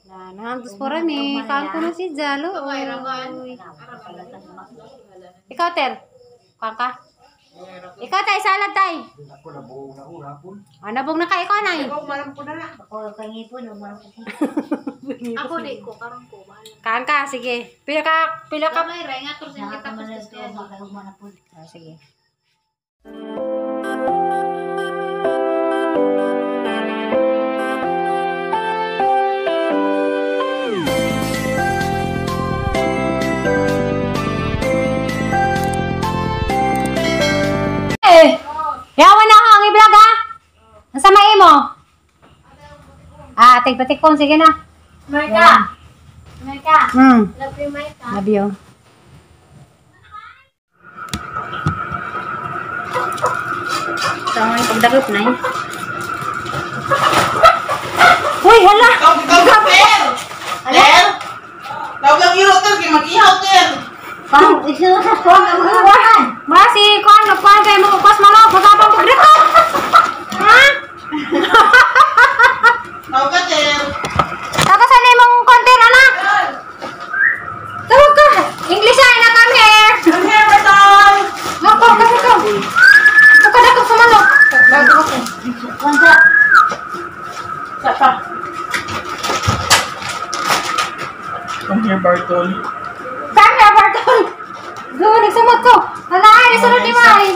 Na, nahantos po rami. Kaan ko na si Jalo. Ikaw, Ter. Kaan ka? Ikaw, tay. Salad, tay. Ako nabong na hapon. Ah, nabog na ka. Ikaw, nay. Ako kay ngipon, umarang ko. Ako di ko karon ko. Kaan ka. Sige. Pila ka. Pila ka. Kamay ra nga tursin kita Nakakaman kuskus na niya. ito, baka humana po. Ah, sige. Eh, yawa na ako ang i-vlog ha. Ang sama mo. Ah, tigpatikon. Sige na. Marka! Marka! Hmm. Love you, Marka. Love you. Ito ang pagdagop na eh. Uy, hala! Tawag ter! Ter! Tawag ang iro ter, kay mag-ihaw ter! Pang, isu sa kuwan ang mga Ma, si Kwan, magkuhan kayo mo kukos manok. Magkapang pagdito! Ha? Tawag ka ter! Tapos ano yung mong konti, anak? Tawag ka! English ay na, come here! Come here, Bartol! Nako, come here, come! Pagkadakop sa manok. Bago ako. Kuwan sa... Sa pa. Come here, Bartol. Come here, Bartol! Go, nagsamot ko! Hala, ay, nasunod ni Mai!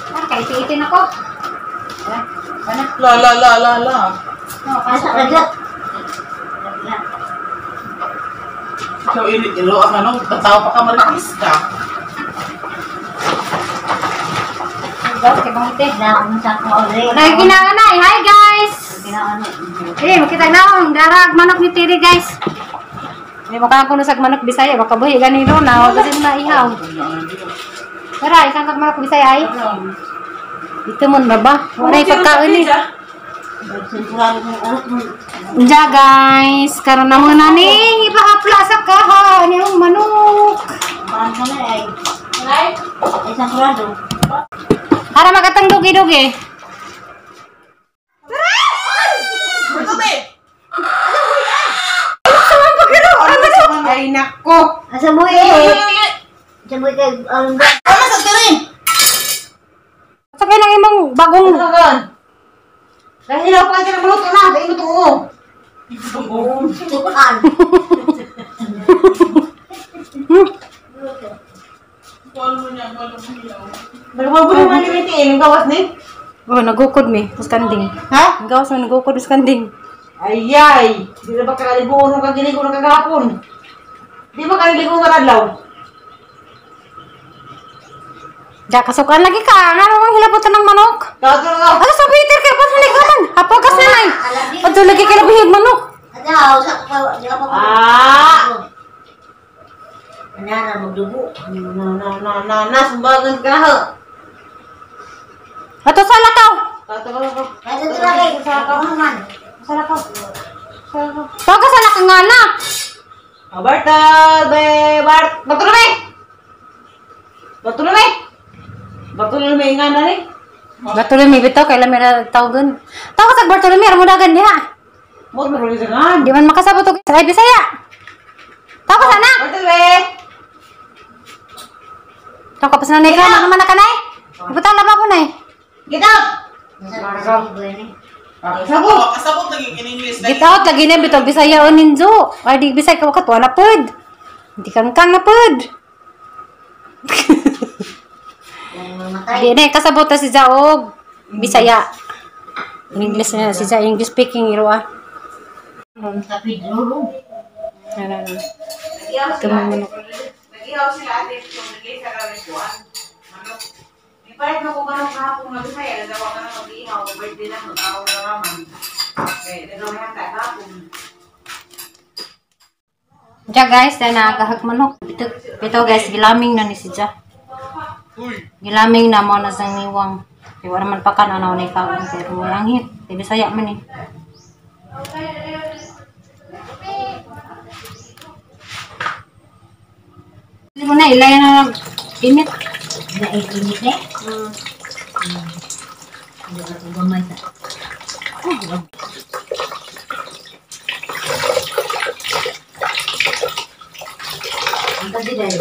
Ah, kaiti-itin ako. Wala, wala. La la la la la. No, Asa pasok. ka dyan? Ikaw ilo ang ano, tatawa pa ka maritis ka. Okay, bangite. Wala na. Hi, guys! Ginaano. Eh, makita na akong darag manok ni Tiri, guys. Eh, baka ako nusag manok Bisaya, baka buhi ganito na, wag kasi na ihaw. Tara, isang kag manok Bisaya ay. Dito mo na ba? Wala yung pagkaon eh. Diya guys, karon na muna ni ipahapla sa kahan yung manok. Para magatang dugi-dugi. Ay, nako! Asa mo eh? Asa mo kay alam ba? Ano sa tiri? Sa kailang imong bagong Dahil hilaw pa ka ng luto na, dahil luto mo. Tukan. Nagbabulo man ni Miti, yung gawas ni? Oh, nagukod mi, tas kanding. Ha? Ang gawas mo nagukod tas kanding. Ayay! Di na ba kakaligo nung kagiligo nung kagahapon? Di ba kaliligo nga adlaw? Ja, kasukan lagi ka. Nga naman hilabutan ng manok. Tawag ka nga. Ano sa Peter kay pa likaman? Hapagas na nay. Adto lagi kay labihig manok. Ada sa ka di pa. Ah! Ana na magdugo. Na na na na na sumbagan ka na ho. Ato sa lakaw. Tawag ka nga. Kaya dito na kay sa ka man. Sa lakaw. Tawag ka sa lakaw nga na. Ah, Bartol, be, Bart, Bartolome! Bartolome! Bartolome nga na ni. Bartolome bitaw kay lami ra tawgon. Tawag sa Bartolome ra mo dagan diha. Mo mo rin nga. Di man makasabot og sa Bisaya. Tawag ka sana. Bartolome! Tawag ka pa sa nanay ka, ano man na kanay? Ibutan laba po nay. Get out! Kasabot! Kasabot lagi in English. Get out lagi na bitaw Bisaya o ninjo. Ay di Bisaya ka wakat wala pod. Di kang kang na pod. Di na kasabot ta si Jaog Bisaya. English na si Ja, English speaking iro ah. Sa Pedro. Ano ano. Ito mo manok. Nag-ihaw sila ate, kung nagay sa kalikuan. Manok. Di palit mo kung manok kahapon nga Bisaya, nagawa ka na mag-ihaw, birthday na, mag-araw na naman. Okay, nagawa hata kahapon. Ja guys, na nakahag manok. Ito, ito guys, gilaming na ni si Ja. Gilaming na mo na sa niwang. Di wala man pa kan ano ni kaon pero mo langhit. Di Bisaya man eh. Hindi mo na ilay na nag init. Na init eh. Hindi ka gamay ta. Ang tabi dahil.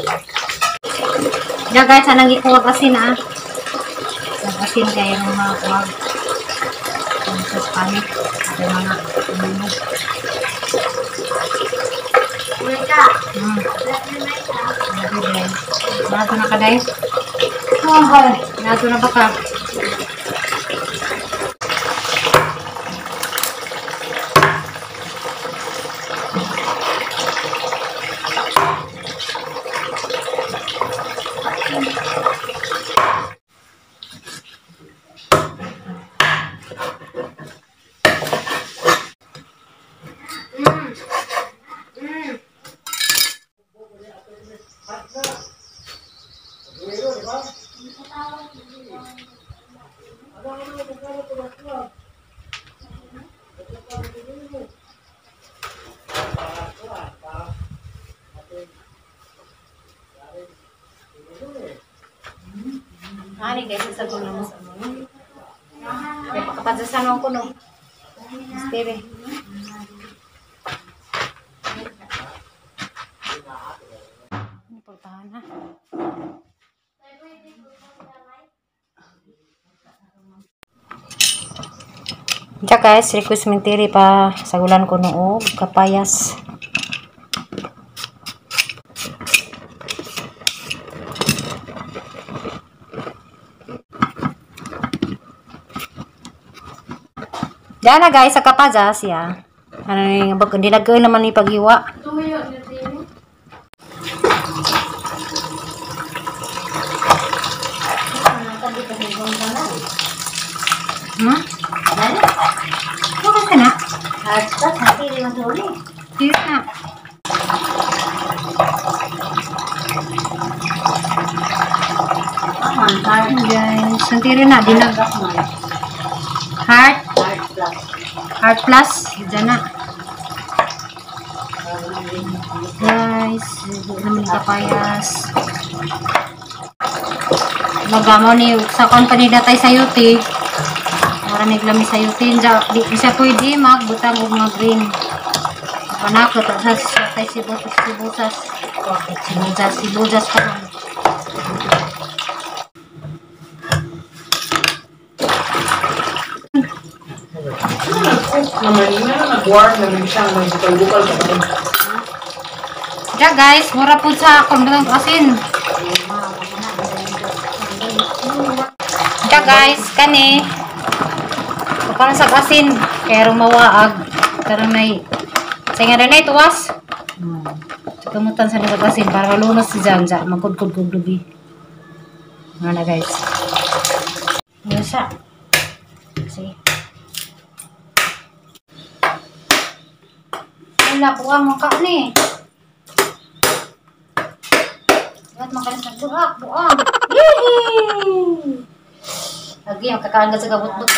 Ya guys, anang gikuwag asin ah. Asin kayo ng mga kuwag. Sa Spanish. At yung mga ano. Wala. Nato na ka, day? Nato na ba ka? Ani guys, sa gulo mo sa mo. Kaya pagkapadyasan ko no. Steve. Ano portahan ha? Diya guys, request mintiri pa sagulan ko no kapayas. Diyan na guys, sa kapajas ya. Ano yung bag hindi nagkaon naman ni paghiwa. Hmm? Ano ka na? Dito na. Guys, santiri na dinag. Heart. Heart plus. Diyan na. Guys, naman yung kapayas. Magamo ni sa company datay sayuti. Para naglami sayuti. Di siya pwede magbutang og mga green. Panako to sa tay sibusas sibusas. Sibusas sibusas pa ron. Nag-warm naman siya, nagbukal-bukal ka ba? Ya guys, mura po sa akong asin. Ya guys, kani. Para sa asin, kaya rumawaag. Karon nay. Sa nga na tuwas. Kamutan sa nagag asin para malunos si Janja, magkudkod dubi. Ano na guys. Ano siya? Sige. Wala po ang mukha ni. Dapat makalis ng buhak, buang. Yee! Agi, ang kakaan ka sa kabutbut.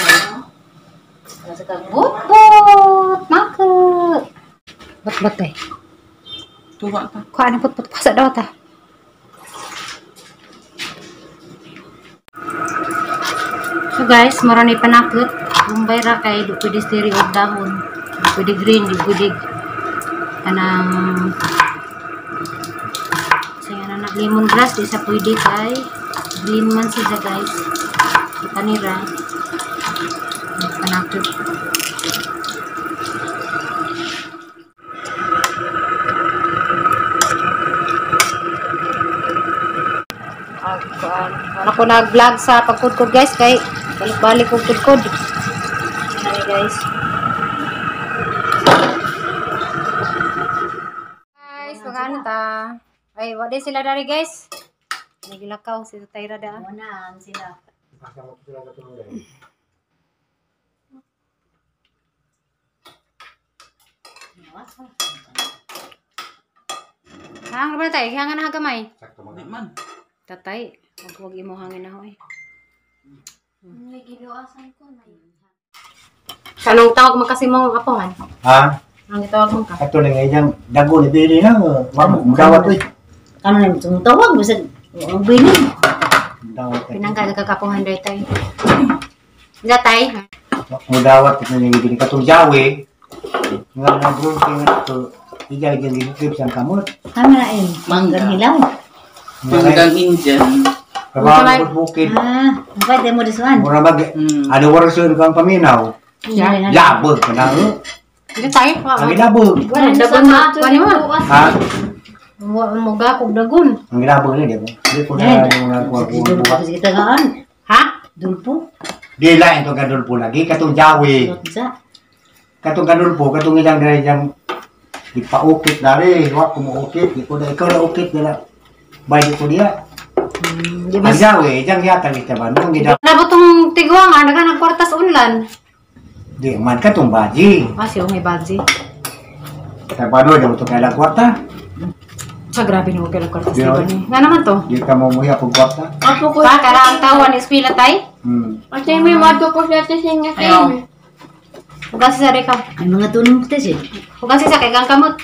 Sa kabutbut! Makot! Butbut eh. Tuwa ta. Kuha na putput. Pasa daw ta. So guys, marami panakot. Bumbay ra kay di pwede stiri og dahon. Di pwede green, di pwede kanang sa nga na lemongrass, di sa pwede kay green man siya guys. Kita nira. Panakot. Ako nag-vlog sa pagkudkod guys kay balik-balik kog kudkod. Ano guys. Guys, pagano ta? Ay, wala sila dari guys. Nagilakaw si Tatay Rada. Wala sila. Hang ba tay? Hangan na gamay. Di man. Tatay, wag imo hangin na hoy. May giluasan ko na. Kanong tawag man kasi mo apohan? Ha? Ang gitawag mo ka? Ato na nga iyang dago ni Billy na. Mamo, mudawat oy. Kano na tumutawag bisag ang bini. Mudawat. Pinangka nagkakapuhan day tay. Isa tay. Mudawat ito nang gini katong jawi. Nga na bro kay to. Ija ija gihukip sang kamot. Tama na eh. Mangga. Manggang hilaw. Manggang Indian. Trabaho bukid. Ah, ang pwede mo this one. Mura mag ano wala kang paminaw. Yeah. Labog ka na. Hindi tayo. Ang gilabog. Wala, dagon na. Wala mo. Ha? Muga kog dagon. Ang gilabog ni di ba? Di ko na yung nagkuha Dulpo buhat. sa kita gaan. Ha? Dulpo. Di la ito gadulpo lagi katong jawi. Sa. Katong gadulpo katong ilang diri jang di paukit dari, wa ko moukit, di ko na ikaw na ukit nila. Bay di ko diya. Di Ang jawi jang yata ni taban ang gida. Nabot tong tiguang ah, naghanang kwartas unlan. Di man katong baji. Ah, siya may baji. Tabano di mo to kailang kwarta. Sa grabe no kailang kwartas Di di ba ni. Nga naman to. Di ka mo muya kog kwarta. Apo ko. Pa kara ang tawan eskwela tay. Kasi may mato ko siya sa singa Ayaw. Hugas sa reka. Ang mga tunong ko siya. Hugas sa kay kang kamot.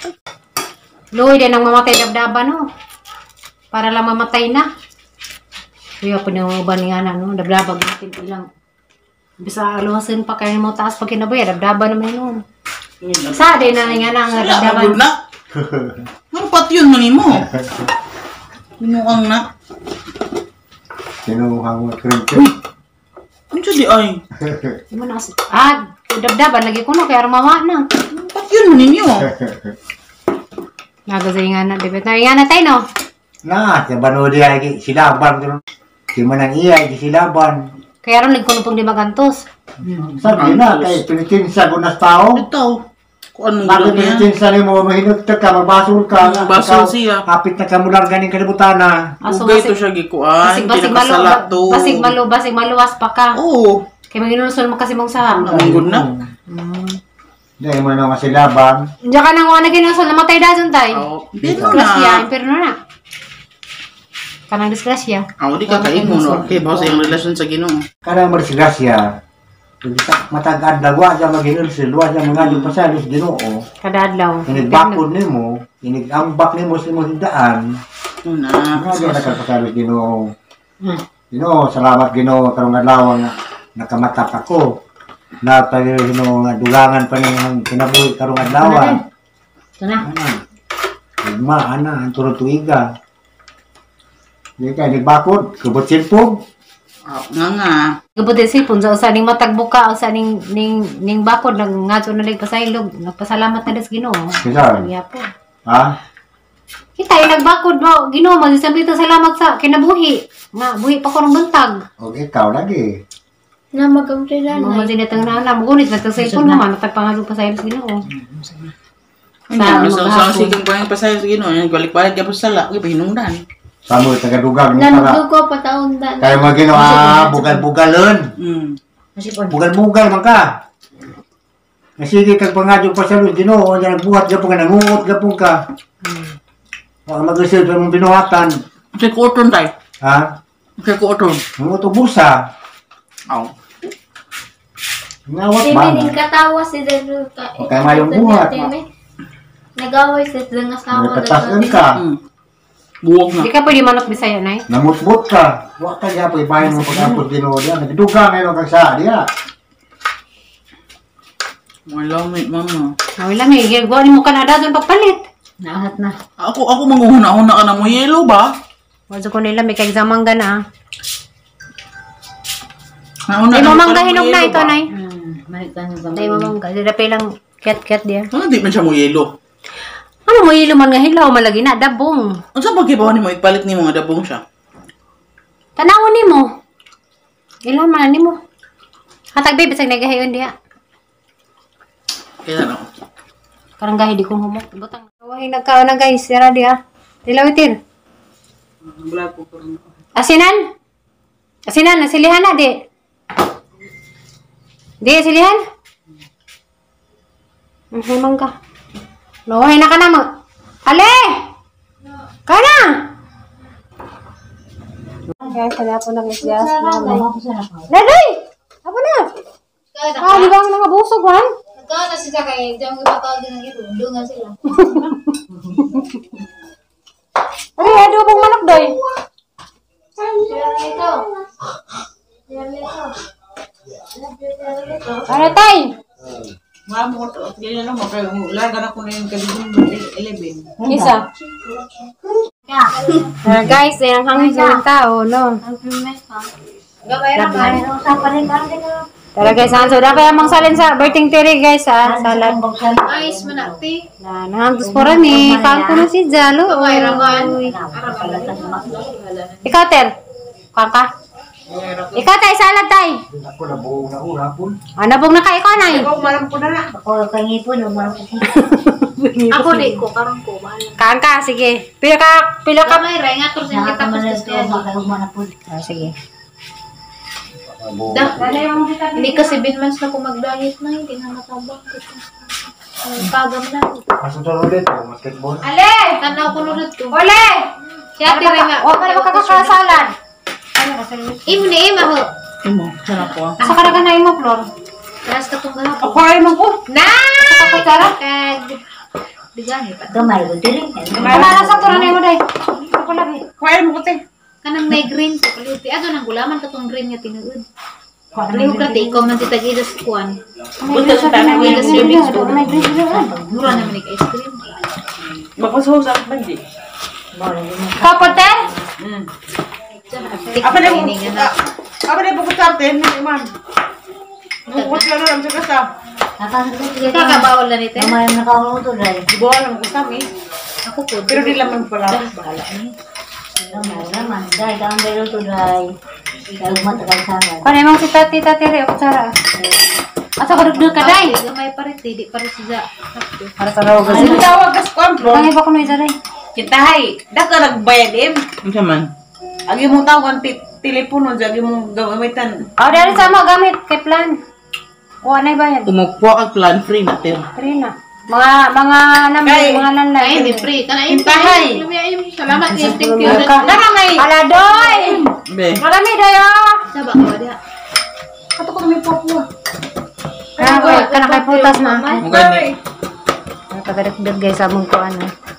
Luoy din ang mamatay dabdaba no. Para lang mamatay na. Kuya pa nang uban nga na no, dabdaba natin ilang. Bisa aluhasin pa kayo mo taas pag kinabuya, dabdaba naman yun. Sa din na nga na ang Wala, dabdaban. good na. Ano pat yun man mo? Binuang na. Sinuhang mo cream cheese. Ano siya di ay? Di mo na ah, dabdaban lagi ko no kaya rumawa na. Ano pat yun man ninyo? Nagazay nga na, debet na nga na tayo no. Na, tabano di ay silaban ko. Di man ang iya di silaban. Kaya ron nagkuno pong di magantos. Sabi na kay pinitinsa ko nas tao. Ito. Kung anong Bakit gulo niya. pinitinsa nimo mahinugtag ka, magbasol ka. Magbasol Ikaw, siya. Kapit na ka mular ganing kalibutana. Aso Ugay to siya gikuan. basig basig malu Pinakasala to. basig malu basig maluwas pa ka. Oo. Kay manginulsol mo kasi mong sa. Ang good na. Dahil mo na nga silaban. Diyan ka nang wala ginulsol namatay dayon tay. Oo. Pero Disgrasya, na. imperno na. Kanang disgrasya. Ako di ka kaingon. Okay, ba sa iyong relasyon sa Ginoo. Kanang marisgrasya. Matag adlaw wa siya maginulsol, wa siya mangadyo pa sa Ginoo. Kada adlaw. Inigbakod nimo, inigambak nimo sa imong higdaan. Ano na. Nga nakapasalo Ginoo. Ginoo, salamat Ginoo karong adlaw nga nakamatap ako. Na pa Ginoo nga dugangan pa ning kinabuhi karong adlaw. Ito na. Ana. Ugma ana ang turod tuiga. Di ka nagbakod, kubot silpog. Ah, nga nga. Gabot din sipon sa usa ning matagbuka usa ning ning ning bakod nag ngadto na lig pasaylog nagpasalamat na des Ginoo. Kinsa? Iya po. Ha? Kita ay nagbakod mo Ginoo magsabi salamat sa kinabuhi. Nga buhi pa ko ng buntag. Og ikaw lagi. Na magamtila Mo na. din itang na mugunit na cellphone naman natagpangalo pa sa Ginoo. Sa Sa sa maghapon. sige ko yung pasayo sa Ginoo, yan balik-balik ka pa sa sala, okay pahinungdan. Samo tagadugang ni tara. Nanudugo pa taon da. Kaya mo Ginoo ah, bugal-bugalon. Masipon. Bugal-bugal man ka. Nasige kag pangadyo pa sa Ginoo, nya nagbuhat gapon ka nanguot gapon ka. Wa mag-reserve sa imong binuhatan. Sa kuoton tay. Ha? Sa kuoton. Nanguot og busa. Aw. Ngawat ba? Timi ning katawa si Daruta. Okay, mayong buhat. Nagaway sa dang asawa. Nagkatasan ka. Buwag na. Di ka pwede manok Bisaya nay. Namutbot ka. Wa ka gyapon ibahin mo pag-apod Ginoo diya. Nagdugang ngayon kag sa diya. Wala may mama. Awila may giguan nimo Canada doon pagpalit. Naahat na. Ako manguhuna-huna ka na mo yelo ba? Wa ko nila may kay mangga na. ah. Nauna Dai na mo mo mangga ka na mo hinog na yelo ito ba? nay. May kan Dai mo mangga dira pa ilang ket-ket diya. Ano di man siya mo yelo? Ano mo ilo man nga hilaw malagi na dabong. Unsa ba gibaw nimo ipalit nimo nga dabong siya? Tanawon nimo. Ilan man nimo. Hatag babe bisag nagahayon diha. Kaya na. Karang gahi di kong humok. Butang. Wahi nagkaon na guys, sira diha. Dilawitin. Wala ko karon. Asinan? Asinan, nasilihan na di. Di, silihan? Ay, mangga. Nawahi na ka na mag... Ale! Kana! Guys, kaya po nag-isya. Laday! Apo na! Ah, di ba ang nangabusog, man? Nagkaon na sila kay diyan ko patawag ng iro. Dunga sila. Ay, adobong manok, doy. Ito. Ito. Ano tay? Mamo ko to, dili na mo kay laga na ko na yung kalibong 11. Isa. Guys, ayan ang hangin sa tao, no? Gamay ra man. Tara guys, ang so dapat amang salin sa birthday tiri guys ha, salad. Ice man na ti. Na nahangtos po rami, kaan ko na si Jalo. Gamay ra man. Ikaw ter. Kuan ka? Ikaw tay, salad tay. Ako na buong na urapon. Ano bong naka ikaw nay? Ikaw malam ko na na. Ako kangipon, umarang ko. Ako di ko karon ko bahala. Kaan ka, sige. Pila ka, pila ka. Gamay ra nga tur sa kita Nakakaman na kuskus ito, niya. baka humana po. Ah, sige. Da. Hindi kasi 7 months na ko mag-diet na, hindi na matabang. Ang pagam na. Masutor ulit, oh, basketball. Ale! Tanaw ko nunod to. Ole! Siya tiri nga. Wa pa makakakasalad. Imo ni ima ho. Imo, sana ko. Sa karagan na imo, Flor. Taas ka tong gahapon. Ako ay man ko. Na! Kutsara? Kag Bigahe pa. Gamay ko diri. Wala sa turan na imo day. Ako labi. Kuha mo ko te. Kanang may green ko kaluti. Ato nang gulaman katong green nga tinuod. Lihok ra ti ikaw man ti tag-ida sa kuan. Punta sa tanan. Ida servings do. Mura naman ni ice cream. Mapasuho sa bandi. Kapote? Apa na mo? Apa na mo sa atin, man. Bukod lang na lang sa kasa. Nakakagusto Kakabawal na ni te. Gamay ang nakauluto dahil. Ibawa lang ko sa amin. Ako po. Pero di lang man pala. Bahala ni. Gamay naman. Dahil ka ang beluto dahil. Kaya matagal sa akin. Kung imong si tati tati re kutsara. Asa ka dugdug ka day? Gamay pa rin, di pa rin siya. Para sa raw Sino tawag ka sa kuan, bro? Kaya ba kuno isa day? Kintahay, daka nagbayad em. Unsa man? Agi mong tawag ang telepono, agi mong gamitan. Oh, dari sa mo gamit kay plan. Kuha na bayad. Kumukuha kag plan free na te. Free na. Mga number, Kay- mga landline. Ay, di free. Kana im. Kintahay. Salamat eh. Thank you. Dara may. Ala doy. Be. Marami doy oh. Saba ka ba diha? Kato ko may papua. Kana kay kana kay putas na. Mo gani. Pagdagdag guys sa mong kuan.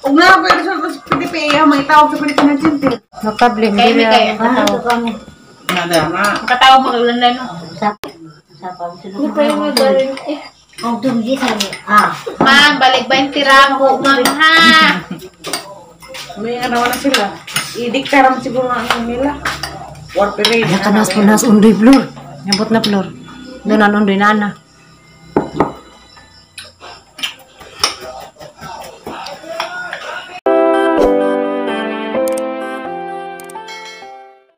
Ug na ako yung resulta sa PDPA, may tawag sa Pilipinas Center. No problem. Kay mi kay. Ano ito kami? Nada. Na. Makatawag mo kay no. Sa sa Hindi pa yung Ang tubig sa Ah. Ma'am, balik ba yung tira ko, ma'am, ha? May ano na sila. I-dikta raman siguro ang ano nila. War parade. Ala kanas punas undoy Flor. Nyabot na Flor. Doon ang undoy nana.